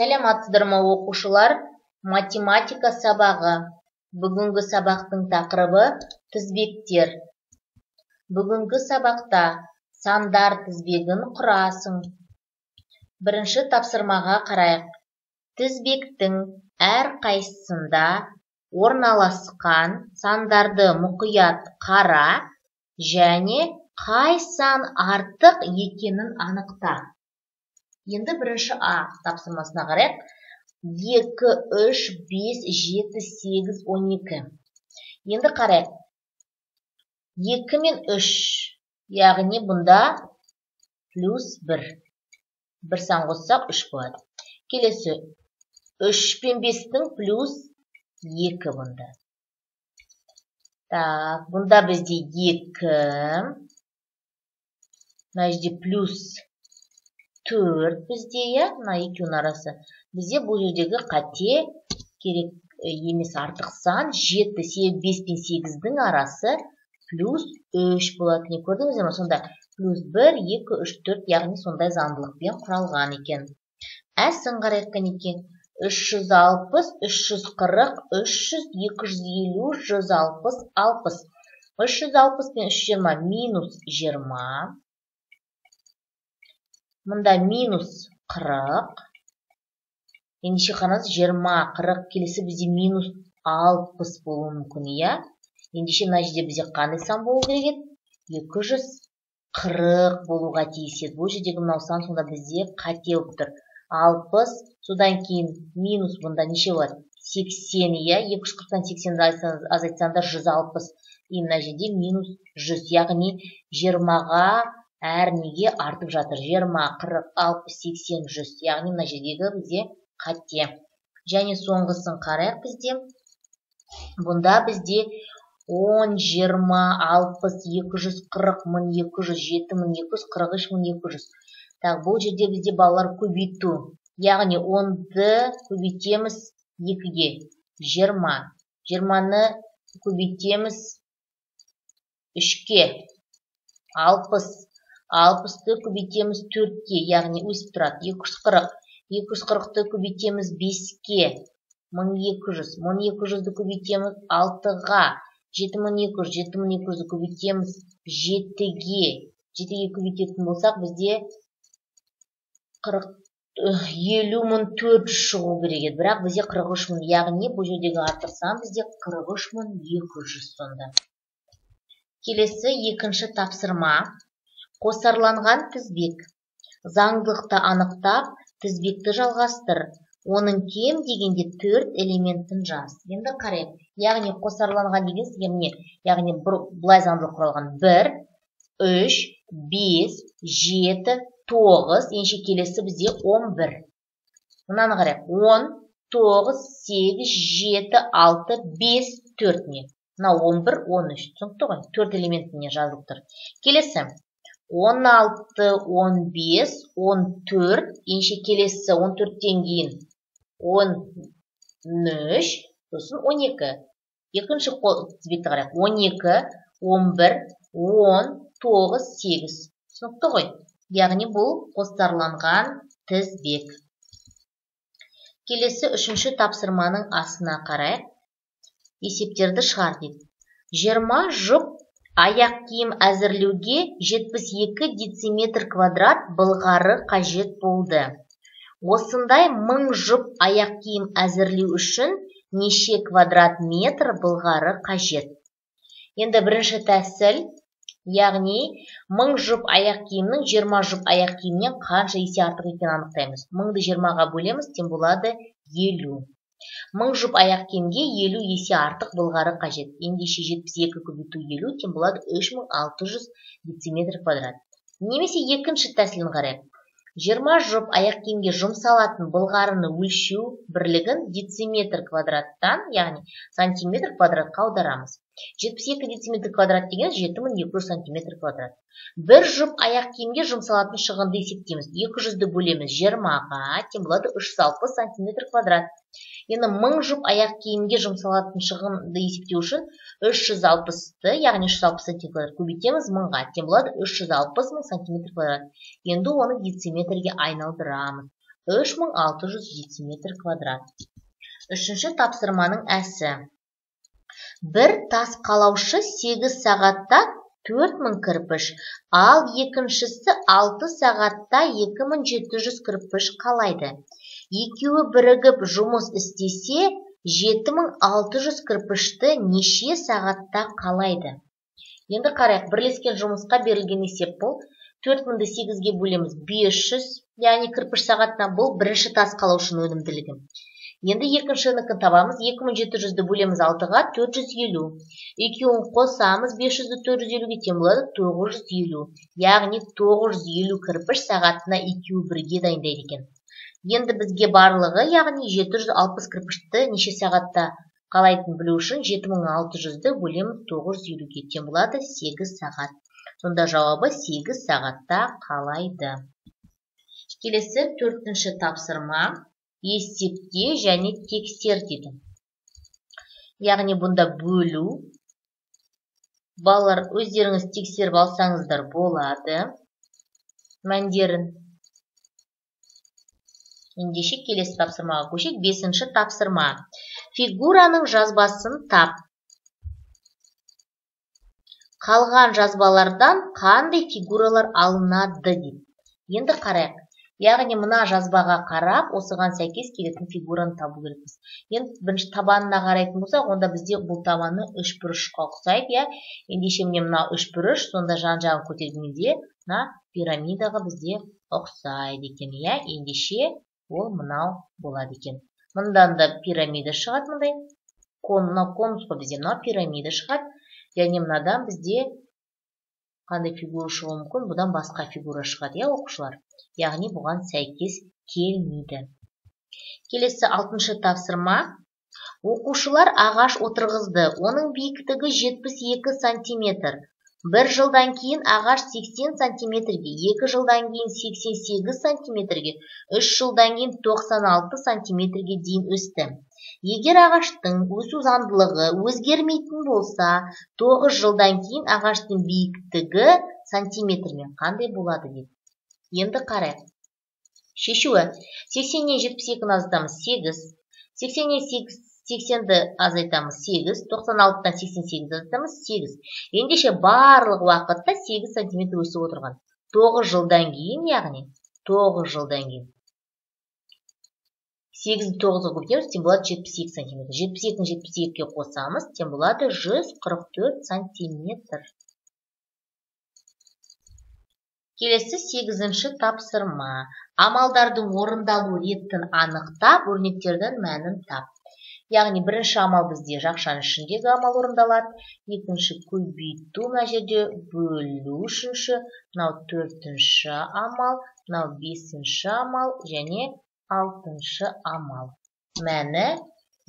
Сәлеметсіздер ме, оқушылар? Математика сабағы. Бүгінгі сабақтың тақырыбы тізбектер. Бүгінгі сабақта сандар тізбегін құрасың. Бірінші тапсырмаға қарайық. Тізбектің әрқайсысында орналасқан сандарды мұқият қара және қай сан артық екенін анықта. Енді бірінші А тапсырмасына қарайық. 2, 3, 5, 7, 8, 12. Енді қарайық. 2 мен 3, яғни бұнда плюс 1. Бір сан қоссақ 3 болады. Келесі 3 пен 5-тің плюс 2 бұнда. Так, бұнда бізде 2, мына жерде плюс 4 бізде, иә, мына екеуінің арасы. Бізде бұл жердегі қате керек емес, артық сан 7, себебі 5 пен 8-дің арасы плюс 3 болады. Не көрдіңіздер ме? Сонда плюс 1, 2, 3, 4, яғни сондай заңдылықпен құралған екен. Әсін қарайық кәнеке. 360, 340, 300, 250, 160, 60. 360 пен 320 минус 20. Мында минус 40. Ендеше қараңыз, 20, 40, келесі бізде минус 60 болуы мүмкін, иә? Ендеше мына жерде бізде қандай сан болу керек еді? 240 болуға тиіс еді. Бұл жердегі мынау сан сонда бізде қате болып тұр. 60, содан кейін минус бұнда неше болады? 80, иә? 240-тан 80-ді азайтсаңдар 160. И мына жерде минус 100, яғни 20-ға әр неге артып жатыр. 20, 40, 60, 80, 100, яғни мына жердегі бізде қате. Және соңғысын қарайық бізде. Бұнда бізде 10, 20, 60, 240, 1200, 7200, 43200. Так, бұл жерде бізде балалар көбейту. Яғни 10-ды көбейтеміз 2-ге, 20. 20-ны көбейтеміз 3-ке, 60. 60-ты көбейтеміз 4-ке, яғни өсіп тұрады. 240. 240-ты көбейтеміз 5-ке, 1200. 1200-ді көбейтеміз 6-ға, 7200. 7200-ді көбейтеміз 7-ге. 7-ге көбейтетін болсақ, бізде 50400 шығу керек еді. Бірақ бізде 43000, яғни бұл жердегі артық сан бізде 43200 сонда. Келесі екінші тапсырма. Қосарланған тізбек. Заңдылықты анықтап, тізбекті жалғастыр. Оның кем дегенде 4 элементін жаз. Енді қарайық. Яғни қосарланған деген сізге міне, яғни былай заңдылық құралған 1, 3, 5, 7, 9, ендеше келесі бізде 11. Мынаны қарайық. 10, 9, 8, 7, 6, 5, 4 не. Мына 11, 13. Түсінікті ғой? 4 элементіне жазылып тұр. Келесі 16, 15, 14, ендеше келесі 14-тен кейін 13, сосын 12. Екінші тізбекті қарайық. 12, 11, 10, 9, 8. Түсінікті ғой? Яғни бұл қосарланған тізбек. Келесі үшінші тапсырманың астына қарайық. Есептерді шығар дейді. 20 жұп аяқ киім әзірлеуге 72 дециметр квадрат былғары қажет болды. Осындай 1000 жұп аяқ киім әзірлеу үшін неше квадрат метр былғары қажет? Енді бірінші тәсіл, яғни 1000 жұп аяқ киімнің 20 жұп аяқ киімнен қанша есе артық екенін анықтаймыз. 1000-ды 20-ға бөлеміз, тең болады 50. 1000 жұп аяқ киімге 50 есе артық былғары қажет. Ендеше 72 көбейту 50 тең болады 3600 дециметр квадрат. Немесе екінші тәсілін қарайық. 20 жұп аяқ киімге жұмсалатын былғарыны өлшеу бірлігін дециметр квадраттан, яғни сантиметр квадратқа аударамыз. 72 дециметр квадрат деген 7200 сантиметр квадрат. Бір жұп аяқ киімге жұмсалатын шығынды есептейміз. 200-ді бөлеміз 20-ға, тең болады 360 сантиметр квадрат. Енді 1000 жұп аяқ киімге жұмсалатын шығынды есептеу үшін 360-ты, яғни 360 сантиметр квадрат көбейтеміз 1000-ға, тең болады 360 мың сантиметр квадрат. Енді оны дециметрге айналдырамыз. 3600 дециметр квадрат. Үшінші тапсырманың әсі. Бір тас қалаушы 8 сағатта 4000 кірпіш, ал екіншісі 6 сағатта 2700 кірпіш қалайды. Екеуі бірігіп жұмыс істесе, 7600 кірпішті неше сағатта қалайды? Енді қарайық, бірлескен жұмысқа берілген есеп бұл. 4000-ді 8-ге бөлеміз 500, яғни кірпіш сағатына, бұл бірінші тас қалаушының өнімділігі. Енді екіншінікін табамыз, 2700-ді бөлеміз 6-ға, 450. Екеуін қосамыз, 500-ді 450-ге тең болады 950. Яғни 950 кірпіш сағатына екеуі бірге дайындайды екен. Енді бізге барлығы, яғни 760 кірпішті неше сағатта қалайтынын білу үшін 7600-ді бөлеміз 950-ге тең болады 8 сағат. Сонда жауабы 8 сағатта қалайды. Келесі төртінші тапсырма. Есепте және тексер дейді. Яғни бұнда бөлу. Балалар өздеріңіз тексеріп алсаңыздар болады мәндерін. Ендеше келесі тапсырмаға көшейік. Бесінші тапсырма. Фигураның жазбасын тап. Қалған жазбалардан қандай фигуралар алынады дейді. Енді қарайық. Яғни мына жазбаға қарап, осыған сәйкес келетін фигураны табу керекпіз. Енді бірінші табанына қарайтын болсақ, онда бізде бұл табаны үшбұрышқа ұқсайды, иә. Ендеше міне мына үшбұрыш, сонда жан-жағын көтергенде мына пирамидаға бізде ұқсайды екен, иә. Ендеше ол мынау болады екен. Мындан да пирамида шығады мындай. Мынау конус қой бізде, мынау пирамида шығады. Және мынадан бізде қандай фигура шығуы мүмкін? Бұдан басқа фигура шығады, иә, оқушылар? Яғни бұған сәйкес келмейді. Келесі алтыншы тапсырма. Оқушылар ағаш отырғызды. Оның биіктігі 72 сантиметр. Бір жылдан кейін ағаш 80 сантиметрге, 2 жылдан кейін 88 сантиметрге, 3 жылдан кейін 96 сантиметрге дейін өсті. Егер ағаштың өсу заңдылығы өзгермейтін болса, 9 жылдан кейін ағаштың биіктігі сантиметрмен қандай болады дейді. Енді қарайық. Шешуі. 80-нен 72-ні азайтамыз 8, 80-нен 80-ді азайтамыз 8, 96-дан 88-ді азайтамыз 8. Ендеше барлық уақытта 8 сантиметр өсіп отырған. 9 жылдан кейін, яғни 9 жылдан кейін 8-ді 9-ға көбейтеміз, тең болады 72 сантиметр. 72-ні 72-ге қосамыз, тең болады 144 сантиметр. Келесі 8-ші тапсырма. Амалдардың орындалу ретін анықтап, өрнектердің мәнін тап. Яғни бірінші амал бізде жақшаның ішіндегі амал орындалады, екінші көбейту, мына жерде бөлу, үшінші, мынау төртінші амал, мынау бесінші амал және алтыншы амал. Мәні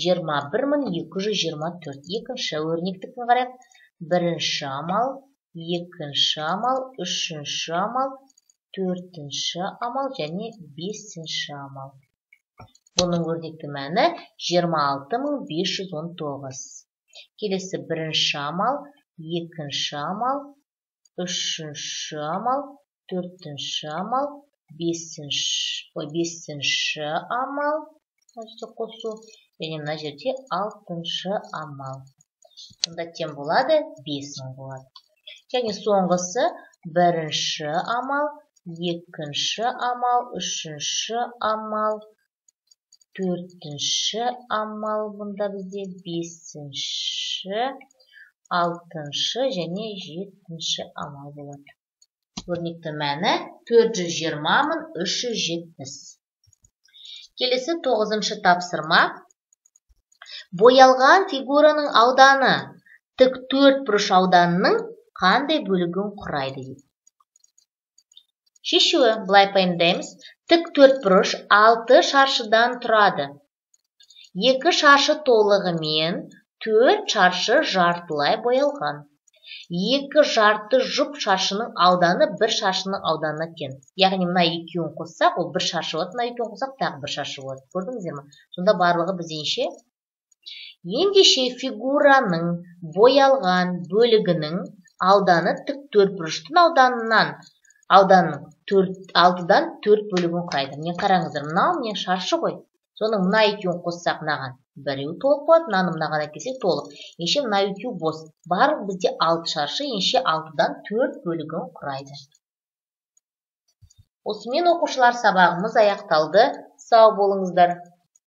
21224. Екінші өрнектікін қарайық. Бірінші амал, екінші амал, үшінші амал, төртінші амал және бесінші амал. Бұның өрнекті мәні 26519. Келесі бірінші амал, екінші амал, үшінші амал, төртінші амал, бесінші амал, қосу, және мына жерде алтыншы амал. Сонда тең болады 5000 болады. Және соңғысы бірінші амал, екінші амал, үшінші амал, төртінші амал, бұнда бізде бесінші, алтыншы және жетінші амал болады. Өрнекті мәні 420370. Келесі 9-шы тапсырма. Боялған фигураның ауданы тік төрт бұрыш ауданының қандай бөлігін құрайды дейді. Шешуі былай пайымдаймыз. Тік төрт бұрыш 6 шаршыдан тұрады. 2 шаршы толығымен 4 шаршы жартылай боялған. 2 жарты жұп шаршының ауданы 1 шаршының ауданына тең. Яғни мына екеуін қоссақ, ол 1 шаршы болады, мына екеуін қоссақ, тағы 1 шаршы болады. Көрдіңіздер ме? Сонда барлығы бізде неше? Ендеше фигураның боялған бөлігінің ауданы тік төрт бұрыштың ауданының 6-дан 4 бөлігін құрайды. Міне қараңыздар, мынау міне шаршы ғой. Соның мына екеуін қоссақ мынаған біреу толық болады, мынаны мынаған әкелсек толық. Ендеше мына екеуі бос. Барлық бізде 6 шаршы, ендеше 6-дан 4 бөлігін құрайды. Осымен, оқушылар, сабағымыз аяқталды. Сау болыңыздар.